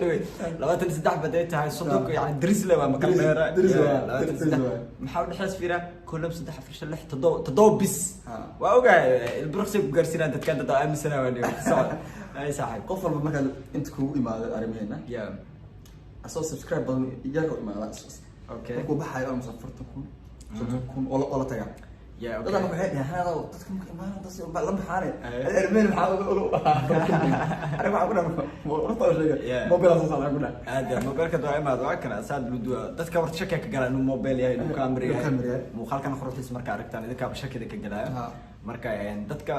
23 baday tahay, 30 yani drisle waa makal dheera. Diris waa, 23 diris waa. Maxaa udhexeys fiira? 2, 3, 4, 5, 6, 7, 7 bis. Ha. Waa ogahay ilbiriqsi ku gaarsiinaan dadkan, dad aaminsanaa waa dhigo socod ay saaxiib. Qof walba markaa inta kugu imaado arrimaheena, asoo subscribe badan iyaga u imaada. Markuu baxayo almost 40,000, 30,000 oo la tagaa. Dadaan waxay dhaheen, hada dadka marka imaanaan dadka la baxaane. Arrimaheena maxaa uga aniga waxaan ku dhahay, horta oo sheega, mobile soo saaran ku dhahay. Aad mobilka doo imaado waa kana saad luduwa, dadka horta shakiga ka gala inuu mobile yahay, inuu camera Inuu yahay. Camera yahay. Muuqaalkan quruxdiisa marka aragtaan idinkaaba shakida ka galaayo. Marka dadka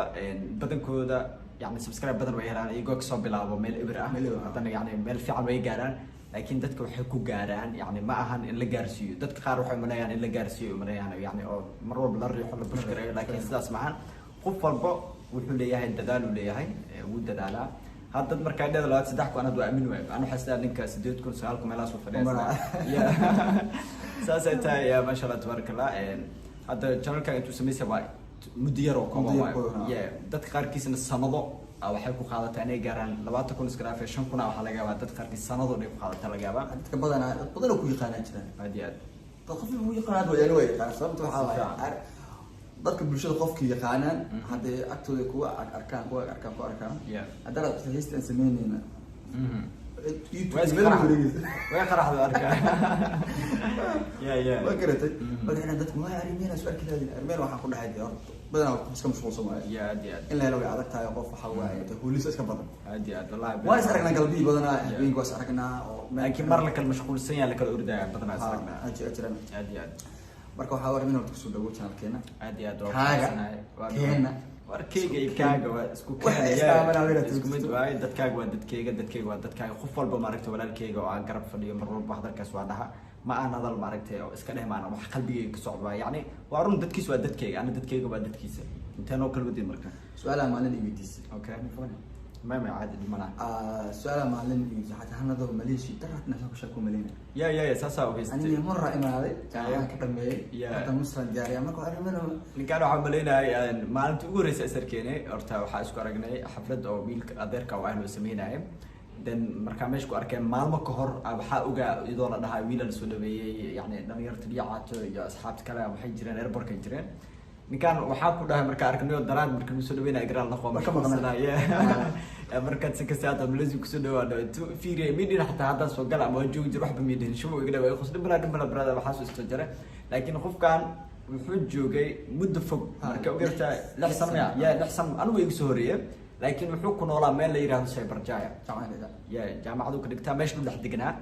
badankooda yani subscribe badan way helaan iyagoo kasoo bilaabo meel ibir ah. Meel ibir ah. Haddana yani meel fiican way gaaraan, laakiin dadka waxay ku gaaraan yani ma ahan in la gaarsiiyo. Dadka qaar waxay maleeyaan in la gaarsiiyo maleeyaan, yani oo mar walba la riixo, la push gareeyo, laakiin sidaas maahan. Qof walba wuxuu leeyahay dadaal uu leeyahay, wuu dadaalaa. Hadda dad markaa dheeda 23 kun anad waa aamin waayo. Anu waxaa sidaa ninka 8,000, 9,000 meelahaas u fadhiya. Mara. Yeah. Saasay tahay ya, maasha Allah, tabaaraka Allah. Hadda channelka intuu samaysay waa muddo yar oo kooban Muddo yar waayo. kooban, ah. Yeah, dadka qaarkiisna sanado waxay ku qaadataa inay gaaraan 20,000 iska dhaafay, 5,000 waxaa laga yaabaa dad qaarkiis sanado inay ku qaadataa laga yaabaa. Dadka badanaa, dad badan oo ku yaqaanaa jiraan. Aad iyo aad. Dad qof ku yaqaanaa waa yani waa yaqaanaa. Sababta waxaa Si waaye, fiican. Dadka bulshada qofkii yaqaanaan hadday agtooda kuwa arkaan, kuwa arkaan, ku arkaan. Haddana heesta aan sameyneyna, YouTube Way iska meel qaraxda. wareegaysa. Way qaraxda arkaa. Yeah. Ma garatay? Marka inaan dadku waa arrimeena su arki lahayn, arrimeen waxaan ku dhahay dee horta badanaa qof iska mashquulsan waaye. Yeah, aad iyo aad. In la helo way adag tahay. Qof waxaa waaye dee holiis iska badan. Aad iyo aad, wallahi. Waan is aragnaa galbihii badanaa, habeenkii waa is aragnaa oo Laakiin mar la kala mashquulsan yahay, la kala ordaya badanaa is aragnaa. Ha, jiraan. Aad iyo aad. Marka waxaa arrimeen horta kusoo dhawo channelkeena. Aad iyo aad waa Kaaga, faraxsanahay. keena. Warkeyga iyo kaaga waa isku Waxa keen, isticmaalaa yeah. inaad Isku mid tusto. waaye. Dadkaaga waa dadkeyga, dadkeyga waa dadkaaga. Qof walba maaragtay walaalkeyga oo aan garab fadhiyo mar walba hadalkaas waa dhaha. Ma aan hadal maaragtay oo iska dheh, maana wax qalbigeyga ka socda waa yacni waa run. Dadkiis waa dadkeyga, ana dadkeyga waa dadkiisa. Intee noo kala wadin marka? Su-aalaha maalin i weydiisay. Okay, may caadi dhib malaha. Su-aalaha maalin i weydiisay xataa hanado Malaysia daraad nasa ku sheeko maleyna. Ya, saasaa ogeysatay. Aniga marra imaaday, jaamacada ka dhameeyay, hadda musran diyaariya. Marka arrimena Ninkaan waxaa maleynayay maalintii ugu horreysay is arkeenay. Horta waxaa isku aragnay xaflad oo wiilka adeerka oo ah loo sameynayay. Then markaa meesha ku arkeen maalmo ka hor, waxaa ogaa iyadoo la dhahaa wiila lasoo dhaweeyey, yani dhalinyarta dhiyacaato iyo asxaabta kale waxay jireen airportkay jireen. Ninkaan waxaa ku dhahay markaa arknayo daraad marka lagu soo dhaweynaya garaal naqo. Marka maqnaa. Markaad si kasta hadda Malaysia kusoo dhawaado intuu fiiriyay midhin xataa haddaan soo gala ama waa joogi jir waxba midhin shubo iga dhawaa qos dhibala dhibala brother waxaa soo isto jare. Laakiin qofkan wuxuu joogay muddo fog. Marka ogartaa 6 sano ya, 6 sano anigu igu soo horeeyay, laakiin wuxuu ku noolaa meel la yidhaahdo Cyberjaya. Jaamacada. Ya, jaamacadu ka dhigtaa, meesha u dhex deganaa.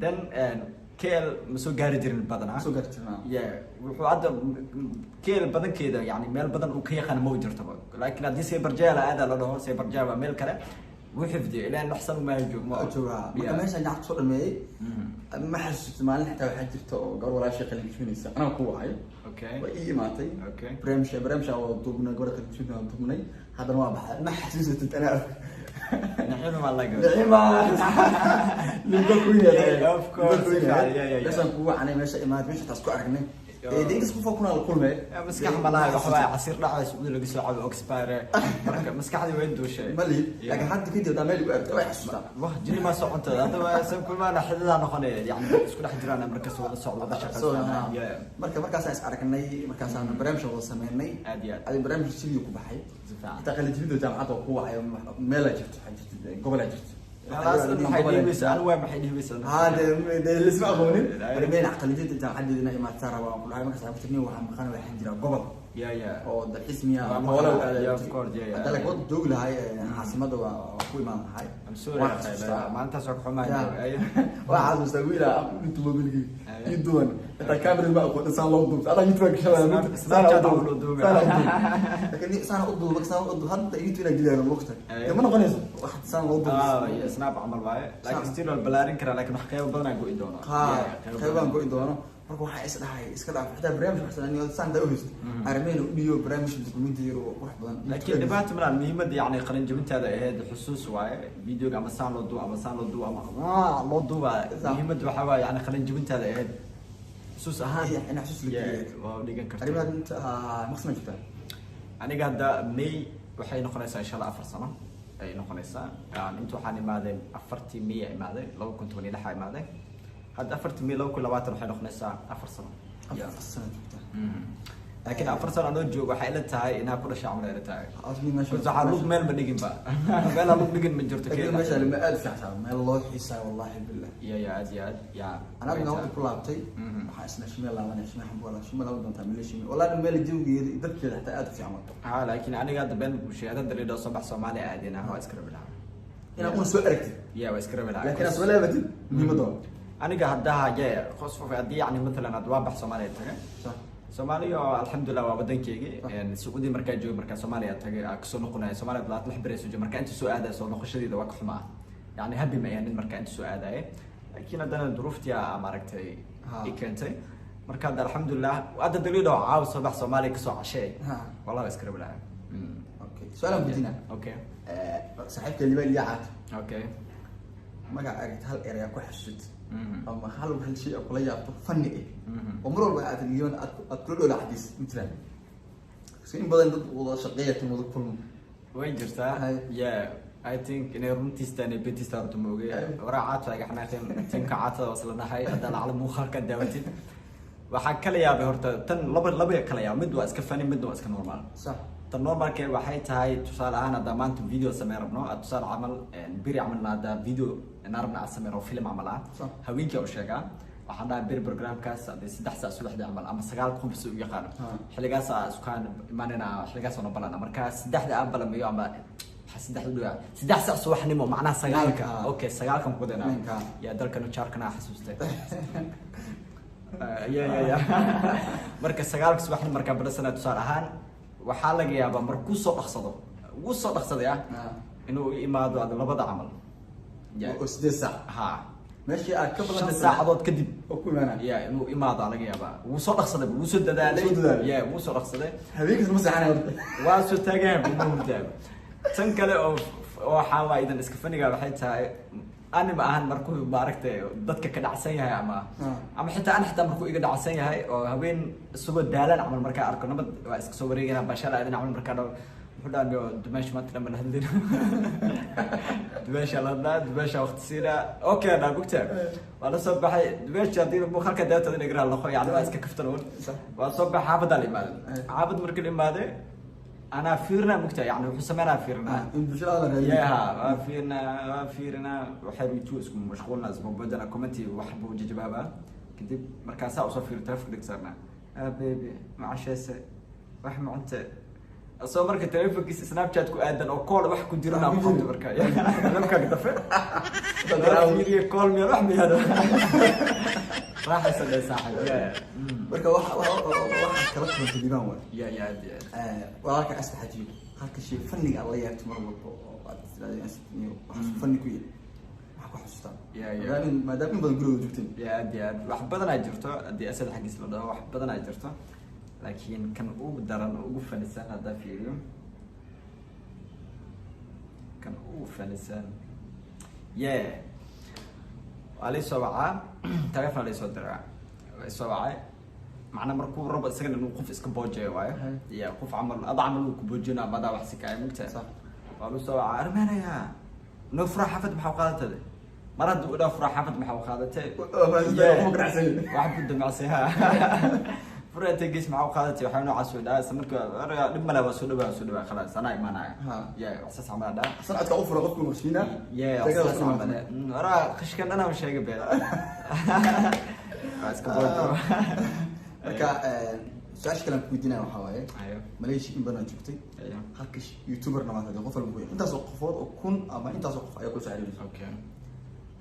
Then KL ma soo gaari jirin badanaa. Soo gaari jirin, ah. Ya, wuxuu hadda KL badankeeda yani meel badan uu ka yaqaan ma jirtaba, laakiin haddii Cyberjaya la aada la dhaho, Cyberjaya waa meel kale, wuu xifdiyay ilaa 6 sano maa joog ma. Joogaa marka meeshaan jaamacad kusoo dhameeyey. Ma xasuusto maalin xitaa waxaa jirta oo gabar walaashay qalin jebinaysa anaa ku wacay. Waa ii imaatay. Barnaamij aan wada duubnay, gabar qalin jebinaysa aan duubnay. Haddana waa baxay, ma xasuusatid anaa. Naxima ma laga. Naxima ninka ku yahay. Yeah, of course. Yeah. Meeshaan kugu wacanay, meesha imaatay, meesha taas ku aragnay. Ee dee inkas qof kuna la kulmay. Maskax ma laha waxba, casiir dhacays uu laga soo cabo expire, marka maskaxdii way duushay. Mali, laakiin hadda kadib hadaa meel igu aragto way xasuustaa. Wah, jini ma soconta hadda, waa san kulmaana xididaa noqonaya, yani dad isku dhex jiraan markas wada socdo, wada shaqaystaan. Marka markaasaan is aragnay, markaasaan barnaamij wada sameynay. Aad iyo aad. Adi barnaamij sidii ku baxay. Si fiican. Xitaa qalin jaamacadda oo ku wacay, meelaa jirto, waxaa jirto gobolaa jirto. Khalaas, maxay dhiibaysaa anigu waa maxay dhiibaysaa? Ha, dee lisma aqoonin. Barnaamij qalinjibinta jaamacadeedina imaataa rabaa ku dhahay. Markaas waxaan ku tirnay waxaan maqan, waxaan jiraa gobol oo dalxiis miya. Waa hoola maqan, yeah, of course, yeah. Hadda laakiin wada joogi lahay caasimada waa ku imaan lahay. I'm sorry. Waan xasuustaa. Maalintaas waa ka xumahay. Waan xasuustaa wiila inta mobilkii ii duwan, xitaa kamerada ma aqoon saan loo duubto, adaa YouTube gashanaya. Snapchat loo duubay. Laakiin saan u duuba, saan u duuba, hadda YouTube inaa geliyaa lugta dee ma noqonayso wax saan loo duubo. Ah, yeah, snap camal waaye, laakiin still waa balaarin karaa, laakiin wax qeybo badan aa go'i doono. Ha. Yeah, qeybo qaybaan badan. Go'i doono. Marka waxaa is dhahay iska dhaaf xitaa barnaamij waxsan saan daa u haysto arrimeena u dhiyo barnaamij dukumenti yar oo qurux badan. Laakiin dhibaato malaan, muhiimadda yani qalin jabintaada ahayd xusuus waaye. Videoga ama saan loo duuba ama saan loo duuba ama waa loo duuba, muhiimadda waxaa waaye yani qalin jabintaada ahayd xusuus ahaan. Yeah, in xusuus la geliyo. Waa dhigan karta. Arrimaha inta maqsama jirtaa. Aniga hadda May waxay noqonaysaa insha Allah 4 sano. ay noqonaysaa. Inta waxaan imaaday 4-tii May imaaday, 2016 imaaday. Hadda 4-tii May 2020 waxay noqonaysaa 4 sano. 4 sano joogtaa. Laakiin 4 sano anoo joogo waxay ila tahay inaa ku dhashay camal ay ila tahay. Asmi meesha. Because waxaa lug meel ma dhigin ba, meel aan lug dhigin ma jirto. Laakiin Kenya. Meesha lama aad u fiicsan, meel loo xiisaa, wallahi billah. Ya, aad iyo aad ya. Anaa markaan wada ku laabtay, waxaa isna shimee laabanaya, shimee xambuala, shimee laaban doontaa Malaysia, wallahi meel jawigeeda iyo dadkeeda xataa aad u fiican wato. Ha, laakiin aniga hadda been bulshada hadda lidho soo bax Soomaaliya aadina waa iska rabi lahaa. Inaad una soo aragtid. Ya, waa iska rabi lahaa. Laakiin aad soo laabatid muhiimadda waa. Aniga haddaha ye qof haddii yani matalan had waa bax Soomaaliya tagay. Soomaaliya oo alxamdulilah waa wadankeygii. Sacuudi markaa joogay, markaa Soomaaliya tagay, aa kasoo noqonaya Soomaaliya 26 beri soo joogay. Markaa inta soo aadaya soo noqoshadeeda waa ka xumaa, yani happy ma ahanin markaa inta soo aadaya, laakiin haddana duruuftii aa maaragtay i keentay. Marka hadda alxamdulilah hadda daliil oo caawa soo bax Soomaaliya kasoo cashee. Wallahi waa iska rabi lahaa. Okay, su-aalaan weydiinaa. Okay. Saaxiibka Liban Liya Caat. Okay. Magaca aragtid hal eraya ku xasuusid ama hal shay oo kula yaabto fanni ah oo mar walba aad Liban aad kula dhoola xadiis ma jiraan? So in badan dad wada shaqeeya tan wada kulmo. Way jirtaa. Hay. Yeah, I think inay runtiistaan iyo beentiistaan horta ma ogey. Waraa caadta iga xanaaqeen, tinka caadtada waa isla nahay. Hadda lacala muuqaalka daawatid, waxaa kala yaabay horta tan laba laba kala yaab. Mid waa iska funny, midna waa iska normal. Tan normalke waxay tahay, tusaale ahaan, hadda maanta video sameyn rabno, aad tusaale camal beri camal hadda video inaan rabna aad sameyn rabo, film camal ah. Haweenkii u sheegaa, waxaan dhahay beri programkaas hadii 3 saac subaxdii camal ama 9 qof si u yaqaano, xilligaas aa iskaan imaanayna, xilligaas oo balana. Marka 3-da aan balamiyo ama waxaa 3-da dhawaa, 3 saac subaxnimo, macnaha 9-ka. Okay, 9-kan ku wadana. Ninka. Yaa dalkan jaarkana xasuustay. Ya, marka 9-ka subaxnimo markaa balasana, tusaale ahaan, waxaa laga yaabaa markuu soo dhaqsado, wuu soo dhaqsaday ah, inuu u imaado ada 2-da camal. Oo 8 saac. Ha. Meeshii aad ka shan badan saacadood kadib oo ku imaanaa. Ya, inuu imaado aa laga yaabaa. Wuu soo dhaqsaday, wuu soo dadaalay. Wuu soo dadaalay. Ya, wuu soo dhaqsaday. Habeenkaas ma seexanaya horta. Waa soo taagan, ma hurdaago. Tan kale oo waxaa waa idan iska faniga waxay tahay, ani ma ahan markuu maaragtay dadka ka dhacsan yahay ama ama xitaa an xitaa markuu iga dhacsan yahay oo haween isagoo daalan camal markaa arko, nabad waa iska soo wareegana, bashala aadin camal markaa dhaho, muxuu dhaha, "Dumeesha maanta dhan la hadlin, dumeesha la hadlaa, dumeesha waqti siinaa." Okay, dhaa gugta waa la soo baxay dumeesha. Haddii muuqaalka daawtada in igraa laqo, yani waa iska kaftan uun. Waa soo baxay, xaafadaa la imaaday. Xaafad markii la imaaday, anaa fiirnaa mugta, yani wuxuu sameynaa fiirnaa. In bulshada la raadiyo. Yaha, waa fiirnaa, waa fiirnaa, waxay ritu isku mashquulna, isma badana commenti wax buu jawaabaa. Kadib markaasaa usoo fiiro, telefonka dhig saarnaa, "Ah baby, ma casheese? Wax ma cunte?" Asoo marka telefonkiisa Snapchat ku aadan oo call wax ku jirana ku qabto, marka telefonkaaga dafe fiiriye, call miya, wax miyaado, raaxaysa dhe saaxib. Yeah. Marka waxa kala kulantay Liibaan waay. Ya, aad iyo aad. Walaalka Asad Xajiib, halka shay fanniga aad la yaabto mar walba oo aad tiraahdo Asad iyo waxaas fanni ku yahay, maxaa ku xasuustaa? Ya. Maadaama in badan guriga joogteen. Ya, aad iyo aad, wax badan aa jirto. Haddii Asad xaggiis la dhaho, wax badan aa jirto, laakiin kan ugu daran oo ugu fanisan haddaa fiiriyo, kan ugu fanisan, yeah, waa laysoo wacaa, telefon laysoo diraa, waa isoo wacay. Macnaa markuu rabo isagana inuu qof iska boojeeyo waayo. Ya, qof camal ada camal uu ku boojina ama adaa wax si kaya mugta. Waa lagu soo wacaa, "Armeenaya noo furaa xaafad, maxaa u qaadatay?" Mar haddii u dhaa "Furaa xaafad, maxaa u qaadatay?" Waa ganacsan. Wax buu damacsan ha, "Fura intay gees, maxaa u qaadatay?" Waxaa noocaas u dhaha. Isla markii dhib male, waa soo dhawaa, waa soo dhawaa, khalaas, anaa imaanaya. Ya, wax saas camal dhaa. Sanadka u fura qofku maqshiina. Ya, wax saas camal. Waraa qishkan dhan aan sheegay been, waa iska boojo. Marka su-aasha kale aan ku weydiinaya waxaa waaye, Ayo. Malaysia in badan joogtay, Ayo. halka youtuberna maanta dee qof walba ku yahay, intaasoo qofood oo kun ama intaasoo qof ayaa kula soo xiriiraysa.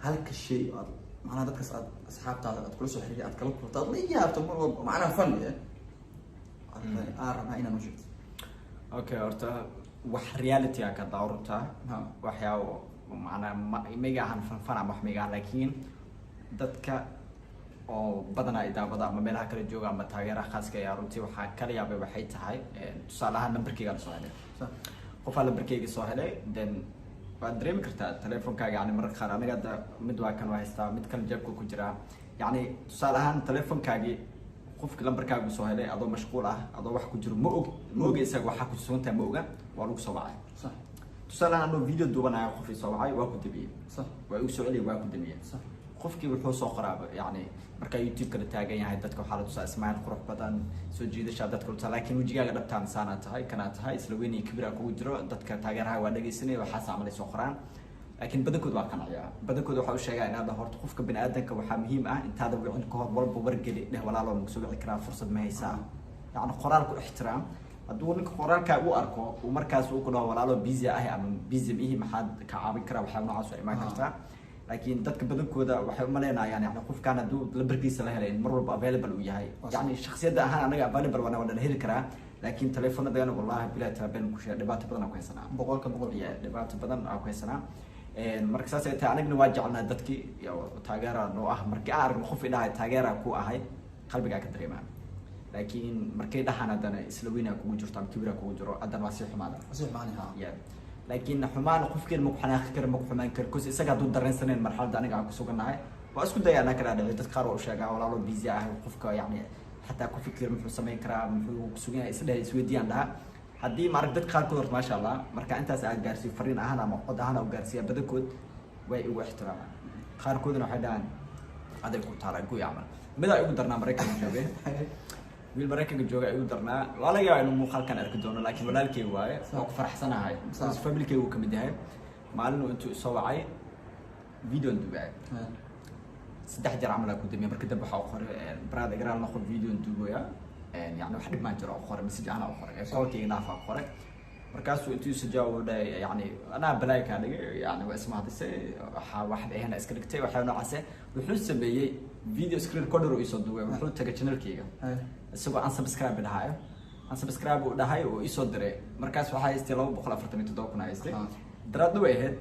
Halka shay oo aad macnaha dadkaas aad asxaabtaada aad kula soo xiriiray, aad kala kulto, aad la yaabto mar walba, macnaha fan eh aan rabnaa inaad noo sheegto. Okay, horta wax reality ah ka dawrta. Waxyaabo macnaa miga ahan fanfan ama wax miga ahan, laakiin dadka oo badanaa idaabada ama meelaha kala jooga ama taageeraha khaaska ayaa runtii waxaa kala yaabay waxay tahay, tusaale ahaan, nambarkeyga la soo helay. Qofaa lambarkeyga soo helay, then waad dareemi kartaa telefonkaaga, yani mararka qaar aniga hadda mid waa kan waa haystaa, mid kale jeebka ku jiraa. Yani tusaale ahaan telefonkaagii qofki lambarkaagu soo helay adoo mashquul ah, adoo wax ku jiro, ma og, ma oga isaga waxaa ku sugan tahay, ma oga, waa lagu soo wacay. Tusaale ahaan, anoo video duubanayo qof i soo wacay, waa ku damiyey. Waa igu soo celiyay, waa ku damiyey. Qofkii wuxuu soo qoraaba, yani markaa YouTube kala taagan yahay, dadka waxaa la tusaa ismail qurux badan, soo jiidashaa dadka la tusaa, laakiin wejigaaga dhabtaan saanaa tahay, kanaa tahay, isla weyn iyo kibira kugu jiro. Dadka taageeraha waa dhegaysanaya, waxaas camal ay soo qoraan, laakiin badankood waa qanciyaa. Badankood waxaa u sheegaa inaad horta qofka biniaadanka waxaa muhiim ah intaada wicin ka hor walba wargeli dheh: "Walaalo, maku soo wici karaa? Fursad ma haysaa?" Yani qoraalku ixtiraam. Hadduu ninka qoraalkaa u arko, uu markaas uu ku dhaho: "Walaalo, busy ah ama busy mihi, maxaad ka caawin karaa?" Waxyaaba noocaas waa imaan kartaa, laakiin dadka badankooda waxay umaleynayaan, yani qofkaan hadduu lambarkiisa la helay, in mar walba available uu yahay. Yani shakhsiyadda ahaan anaga available waana la heli karaa, laakiin teleefonadana, wallahi bilahi taabeen ku sheega, dhibaato badan aan ku haysanaa. 100%. Yeah, dhibaato badan aan ku haysanaa. Marka saas ay tahay, anagna waa jecelnaa dadkii iyo taageera noo ah. Markii aan aragno qof idhahay "Taageera ku ahay," qalbigaa ka dareemaa, laakiin markay dhahaan haddana isla weynaa kugu jirto ama kibiraa kugu jiro, haddana waa sii xumaada. Sii xumaani, ha. Yeah. Laakiin xumaan qofkeen ma ku xanaaqi karo, ma ku xumaan karo, cause isaga hadduu dareensaneyn marxaladda aniga aan ku sugannahay. Waa isku daya anaa kala dhici. Dad qaar waa u sheegaa: "Walaalo, busy ah." Qofka yani xataa ku fikir muxuu samayn karaa, muxuu kusugan yahay, isdheh, isweydiiyaan dhaha. Haddii maarag dad qaarkood horta, maasha Allah, marka intaas aad gaarsiiyo fariin ahaan ama cod ahaan aa gaarsiiya, badankood way igu ixtiraamaan. Qaarkoodna waxay dhahaan: "Aday ku taala guy." Camal midaa igu darnaa, Maraykanka joogay, wiil Maraykanka jooga igu darnaa. Waa laga yaabaa inuu muuqaalkan arki doono, laakiin walaalkey waaye, waa ku faraxsanahay, familykeyga uu kamid yahay. Maalin uu intuu isoo wacay, videon duubay, 3 jeer camal aa ku damiyay. Marka dambe waxaa u qoray: "Brother, igaraal noqo, videon duubaya, yani wax dhib maan jiro." U qoray message ahaan u qoray, callkayga dhaaf aa qoray. Markaasuu intuu isu jawaab u dhahay: "Yani anaa balaay kaa dhigay, yani waa ismahadisay, waxaa wax ahna iska dhigtay." Waxyaa noocaase wuxuu sameeyey, video screen recorder uu isoo duubay, wuxuu tagay channelkayga isagoo unsubscribe dhahayo. Unsubscribe uu dhahay oo isoo diray. Markaas waxaa haystay 247,000 haystay. Daraadna way ahayd.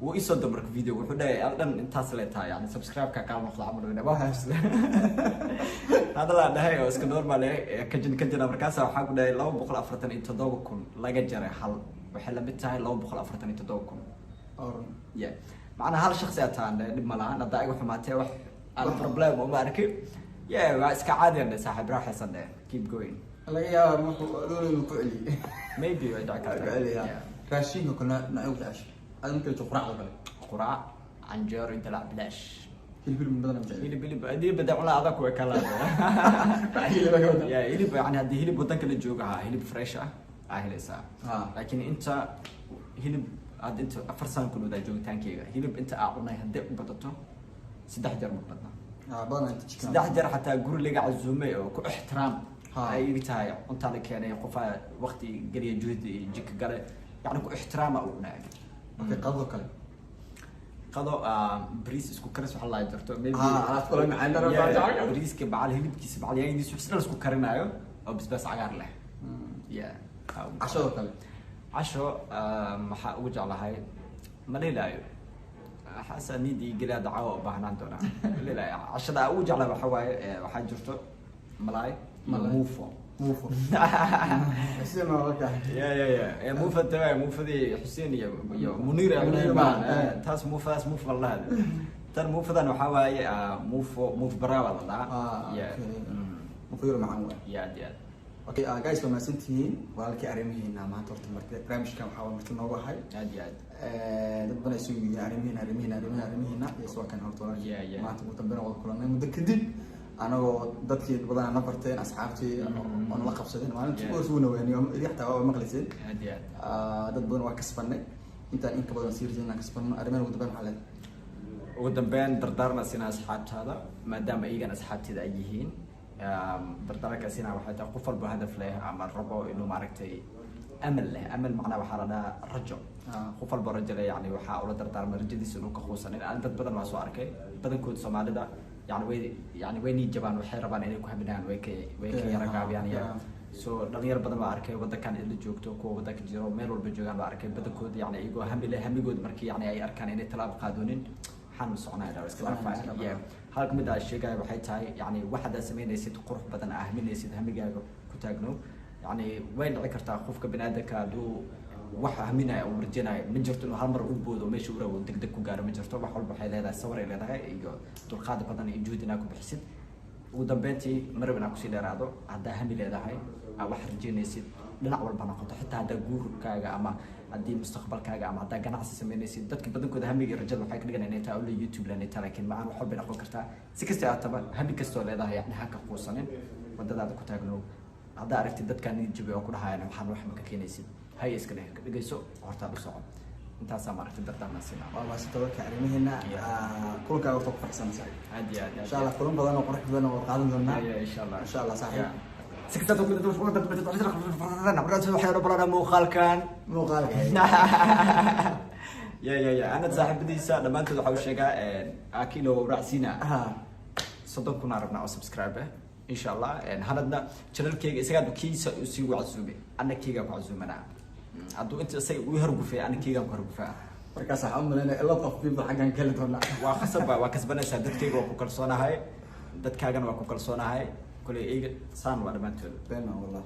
Wuu isoo diray marka video, wuxuu dhahay: "Al dhan intaas le tahay, yani subscribe-ka kaa noqda." Camal weyne waa xusle hadalaa dhahay oo iska normal eh, kajin kajina. Markaasa waxaa ku dhahay: 247,000 laga jaray hal waxay lamid tahay 247,000. Yeah, macnaa hal shaksi aad tahan, dhib ma lahan haddaa iga xumaatee, wax aan problem uma arkin. Yeah, waa iska caadi dhe, saaxiib, raaxaysan dhe, keep going. Laga yaaba markuu doonay inuu ku celiyo. Maybe way dhici ku kartaa. celiyaa. Raashinka kale noocee u jeceshay aad markay joogto? Quraacda kale. Quraac canjeero iyo dalac bilaash. Hilib, hilib badan ma jecel? Hilib, hilib haddii badan cunaa adag way kala. Hilib ka wada. Yeah, hilib, yani haddii hilib wadanka la joogo, ha, hilib fresh ah aa helaysaa. Laakiin inta hilib hadda inta 4 sano ku dhowdaa joogitaankeyga, hilib inta aa cunay haddii u badato 3 jeer, ma badna. Badanaa inta chicken. 3 jeer xataa guri laga casuumay oo ku ixtiraam ay iga tahay, cuntaa la keenay, qofaa waqti geliya, juhdi iyo jika gale, yani ku ixtiraama u cunay. Okay, qadado kale? Qado bariis isku karis waxa la jirto maybe. Alaabta kale macaan daro. Yeah, bariiska bacal hilibkiisa, bacal yaanyadiisa, wax la isku karinaayo oo basbaas cagaar leh. Yeah. Cashadoo kale? Casho waxaa ugu jeclahay, ma lelaayo, xaasa niid iyo geli hadda caawa u baahnaan doonaa. Ma lelaayo, cashada ugu jeclahay waxa waaye, waxaa jirto malaay iyo Malaay. Muufo. Muufo sida ma ka? Ya, muufa tawaay, muufadii Xuseen iyo Muniir ay Muniir cunayeen baan, baan. Taas muufadaas muufa la dhahdo. Tan muufadan waxaa waaye muufo, muuf baraawa la dhahaa. Okay. Muufo yar macaan waay. Ya, aad iyo aad. Okay, guys, waa mahadsantihiin walaalkii arrimihiina. Maanta horta marti barnaamijkan waxaa waa marti noogu ahay. Aad iyo aad. Dad badan ay soo yihiin arrimihiina, arrimihiina, arrimihiina, arrimihiina iyo soo kan horta walaalkii. Yeah. Maanta ugu dambeyn wada kulanay muddo kadib, anagoo dadkii badan na barteen, asxaabtii oo nala qabsadeen maalintii ugu horreysay, wuuna waaniyo idi xataa waa maqlayseen. Aad iyo aad. Dad badan waa kasbanay, intaan in ka badan sii rajayna inaan kasbanno. Arrimahan ugu dambeyn maxaa leedahay? Ugu dambeyn dardaarna sina asxaabtaada, maadaama iyagan asxaabteeda ay yihiin. Dardaaranka sina waxay tahay qof walba hadaf leh ama rabo inuu maaragtay amal leh, amal macnaha waxaa la dhahaa rajo. Qof walba rajo leh, yani waxaa ula dardaarma rajadiisa inuu ka quusanin. Aan dad badan waa soo arkay, badankood Soomaalida yani way, yani way nii jabaan, waxay rabaan inay ku haminaan, way ka yara gaabiyaan. So dhalinyar badan baa arkay wadankan ila joogto, kuwa wadanka jiro, meel walba joogaan baa arkay, badankood yani iyagoo hami leh, hamigood markii yani ay arkaan inay tallaabo qaadoonin, waxaan soconaya dhaa iska Soconaya, dhaafaya. iska dhaafaya. Yeah. Halka mid aa sheegaya waxay tahay, yani waxaad aad samaynaysid qurux badan, aa haminaysid, hamigaaga ku taagno. Yani way dhici kartaa qofka biniaadanka hadduu wax haminaya uu rajaynayo, ma jirto inuu hal mar u boodo meesha uu rabo degdeg ku gaaro, ma jirto. Wax walba waxay leedahay sawir ay leedahay iyo dulqaad badan iyo juhd inaad ku bixisid. Ugu dambeyntii marab inaa kusii dheeraado, haddaa hami leedahay, aa wax rajaynaysid, dhinac walba noqoto, xitaa haddaa guurkaaga ama Haddii mustaqbalkaaga ama haddaa ganacsi sameynaysid, dadka badankooda hamiga iyo rajada waxay ka dhigan inay tahay only YouTube lan tahay, laakiin macaan wax walbay noqon kartaa. Si kasta aataba, hami kastoo leedahay, yani ha ka quusanin, wadadaada ku taagnow. Haddaa aragtid dadkaan niyad jabay oo ku dhahayaan waxaan wax ma ka keenaysid, hay iska dheh, dhegeyso, hortaad u soco. Intaasaa maaragtay dardaarmaan siinaa. Waa maasanta warka arrimaheena. Kulankaa horta ku faraxsan, saaxiib. Aad iyo aad. Insha Allah kulan badan oo qurux badan oo qaadan doonaa. Yeah, insha Allah. Insha Allah, saaxiib. Si kasta muuqaalkan muuqaalka. Ya, anad saaxiibadiisa dhammaantood waxaa u sheegaa akilo raacsiina 30,000 aan rabnaa oo subscribe ah, insha Allah. Hanadna channelkeyga isagaa kiisa sii gu casuumay, ana keygaa ku casuumanaa. Hadduu inta isaga uu hargufay, ana keygaan ku hargufaa. Markaas waxaan u malaynaya a lot of people xaggan ka heli doonaa. Waa khasab, waa kasbanaysaa. Dadkeyga waa ku kalsoonahay, dadkaagana waa ku kalsoonahay. Koley iyaga saan waa dhammaantood. Been wallah.